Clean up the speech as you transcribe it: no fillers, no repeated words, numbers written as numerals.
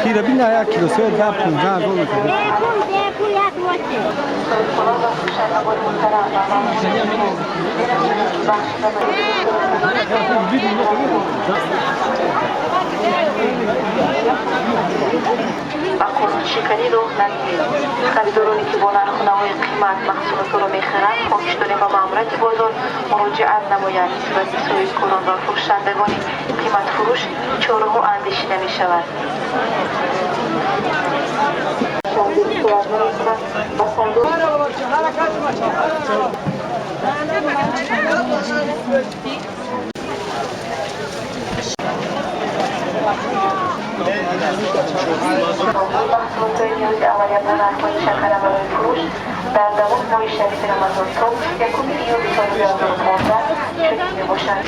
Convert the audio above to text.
Ира бина як кило се да 15 ҳазор мекунад. Ба қонуншиканӣ роҳ надиҳед. Харидороне, ки бо нарху навои қимат маҳсулотро мехаранд, хоҳиш дорем, ба маъмурияти бозор муроҷиат намоянд. Нисбати соҳибкорон ва фурӯшандагони қиматфурӯш чораҳо андешида мешавад. Ба сандуқ маҳсулотҳои ниёзи аввалия бо нархҳои шакара барои фурӯш дар давоми моҳи шарифи Рамазон то 1 июли соли 2015 чунин мебошанд.